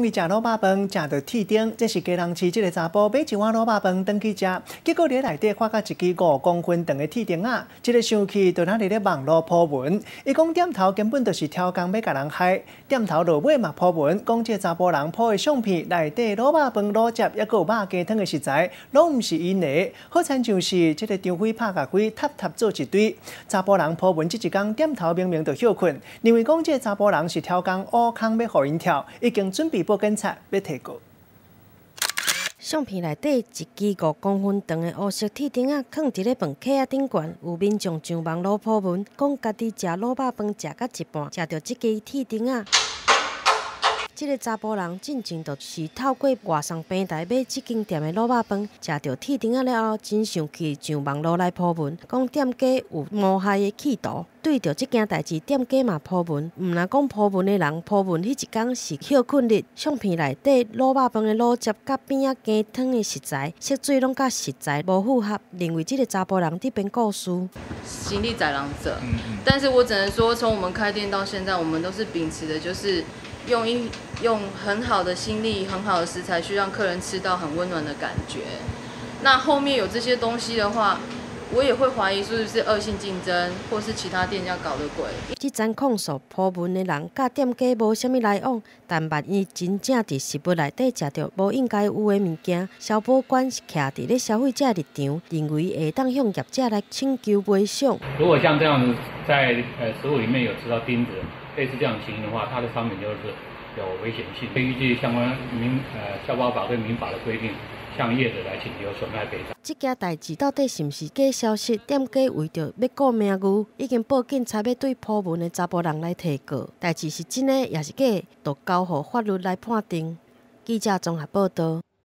伊食滷肉飯，食著鐵釘，這是基隆市這个查埔買一碗滷肉飯轉去食，結果佇內底發覺一支5公分長的鐵釘仔，這个生氣就若佇咧網路 po 文，伊講店頭根本就是刁工欲共人害，店頭落尾嘛 po 文，講這个查埔人 po 的相片內底滷肉飯滷汁抑閣有肉雞湯的食材，攏毋是𪜶的，好親像是這个張飛拍共飛，沓沓做一堆。查埔人 po 文這一工，店頭明明就歇睏，認為講這个查埔人是刁工挖空欲予𪜶跳，已經準備報警察欲提告。相片內底一支5公分長的烏色鐵釘仔，囥佇咧飯盒仔頂懸，有民眾上網路 po 文，講家己食滷肉飯食到一半，食著這支鐵釘仔。這个查埔人進前就是透過外送平台買這間店的滷肉飯，食著鐵釘仔了後，真生氣，上網路來 po 文，講店家有謀害的企圖。對著這件代誌，店家嘛 po 文，毋但講 po 文的人 po 文彼一工是歇睏日，相片內底滷肉飯的滷汁佮邊仔雞湯的食材，色水攏佮食材無符合，認為這个查埔人佇編故事。心力宰狼者，但是我只能說，從我們開店到現在，我們都是秉持的就是用很好的心力、很好的食材去讓客人吃到很溫暖的感覺。那後面有這些東西的話，我也會懷疑是不是惡性競爭，或是其他店家搞的鬼。這層控訴 po 文的人佮店家無啥物來往，但萬一真正佇食物內底食著無應該有的物件，消保官是徛佇咧消費者立場，認為會當向業者來請求賠償。如果像這樣子在食物裡面有吃到釘子，類似這樣情形的話，它的商品就是有危險性，依據相關消保法跟民法的規定，向業者來請求損害賠償。這件代誌到底是毋是假消息？店家為著欲顧名譽，已經報警察欲對 po 文的查埔人來提告。代誌是真的抑是假，就交予法律來判定。記者綜合報導。